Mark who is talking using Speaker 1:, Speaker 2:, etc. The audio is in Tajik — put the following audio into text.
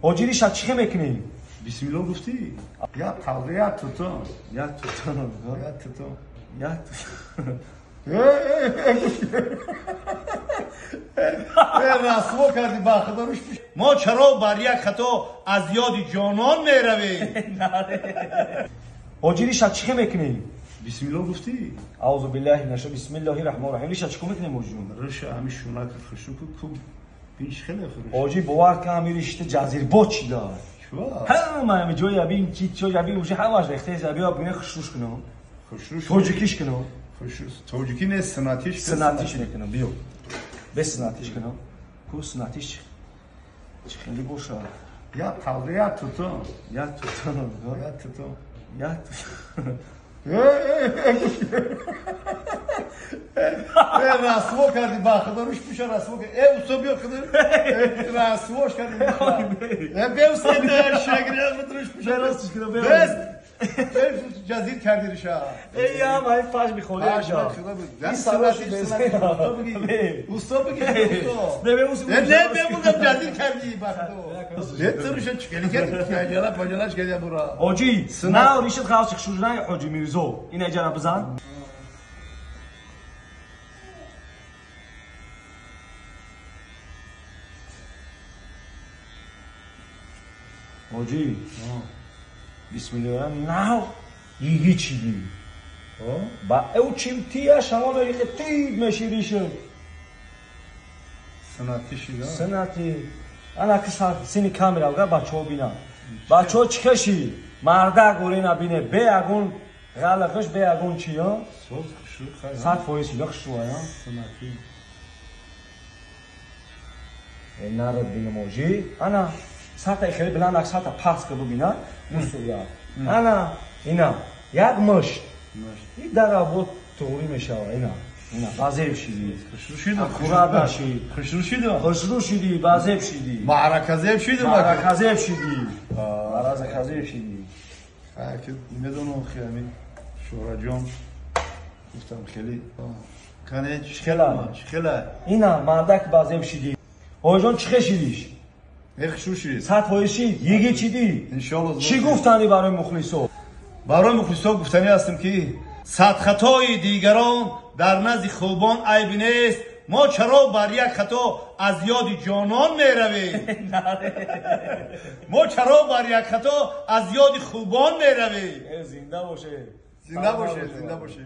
Speaker 1: Ҳоҷӣ, риша чӣ хе мекунӣ?
Speaker 2: Бисмилло гуфтӣ? Як қалба, як тутун.
Speaker 1: Як тутун.
Speaker 2: Як тутун.
Speaker 1: Як тутун.
Speaker 2: Расво кардӣ ба худо рӯш. Мо чаро бар як хато аз ёди ҷонон меравем?
Speaker 1: Ҳоҷӣ, риша чӣ хе мекунӣ?
Speaker 2: Бисмилло гуфтӣ?
Speaker 1: Аузу биллаҳи минаш бисмиллоҳи раҳмони раҳим. Риша чӣ кор мекунем, ҳоҷиҷон?
Speaker 2: Риша ҳамин шунака хушук ку бин хеле хуш.
Speaker 1: Ҳоҷӣ, бовар кун, ҳамин ришта ҷазирбод чида. Ҳама ҳами ҷои абин ки ҷои абин уже ҳамаш рехта, аби абин хушруш кунам.
Speaker 2: Хушруш.
Speaker 1: Тоҷикиш кунам.
Speaker 2: Хушруш. Тоҷикӣ не, суннатиш.
Speaker 1: Суннатиш мекунам, биё. Бе суннатиш кунам. Ку суннатиш чӣ хеле боша.
Speaker 2: Як қалба, як тутун.
Speaker 1: Як тутун.
Speaker 2: Як тутун.
Speaker 1: Як тутун.
Speaker 2: Расво кардӣ ба худо рӯш пуша расво кардӣ. Э, усто, биё худо расвош кардӣ. Э, бе усто, шагирд рӯш пуша.
Speaker 1: Ростиш кунам, бе.
Speaker 2: Бес. Ҷазир кардӣ риша.
Speaker 1: Э, я май фаш мехоли ҷа.
Speaker 2: Усто бигӣ. Усто бигӣ.
Speaker 1: Не, бе усто.
Speaker 2: Не, бе мундам ҷазир кардӣ ба худо. Не, ту риша чикали кардӣ? Паҷала паҷала кардӣ бура.
Speaker 1: Ҳоҷӣ, на ришат халс шужна ҳоҷӣ Мирзо. Ина ҷара бизан. Ҳоҷӣ, бисмиллоҳ, нав йиги чиди. Ба ӯ чим тия шамо мерихе тид меши риша.
Speaker 2: Суннатӣ шида.
Speaker 1: Суннатӣ. Ана ки сини камера га бачаҳо бинанд. Бачаҳо чӣ хеши? Мардак орена бине, бе ягон ғалақиш, бе ягон чи, ё?
Speaker 2: Соз хушрӯ хай.
Speaker 1: 100% шида хушрӯ, ё?
Speaker 2: Суннатӣ.
Speaker 1: Э, нарад бинам ҳоҷӣ. Ана сата хеле биланд, ак сата паст ка бибина, мусуя. Ана, ина, як мушт. И дара бо туғрӣ мешава, ина. Ина, базеб шиди.
Speaker 2: Хушрӯ шида.
Speaker 1: Аккурат нашид.
Speaker 2: Хушрӯ шида.
Speaker 1: Хушрӯ шиди, базеб шиди.
Speaker 2: Маъраказеб шиди.
Speaker 1: Маъраказеб шиди. Маъраказеб шиди.
Speaker 2: Ки медонам хе ҳамин Шӯраҷон гуфтам хеле кане
Speaker 1: Чхела.
Speaker 2: Чхела.
Speaker 1: Ина, мардак базеб шиди. Ҳоҷон, чӣ хе шидиш?
Speaker 2: Хушрӯ шид.
Speaker 1: 100% шид. Йиги чиди?
Speaker 2: Иншоалло.
Speaker 1: Чӣ гуфтанӣ барои мухлисо?
Speaker 2: Барои мухлисо гуфтанӣ ҳастам ки сад хатои дигарон дар назди хубон айб нест. Мо чаро бар як хато аз ёди ҷонон меравем? Мо чаро бар як хато аз ёди хубон меравем?
Speaker 1: Зинда боше.
Speaker 2: Зинда боше, зинда боше.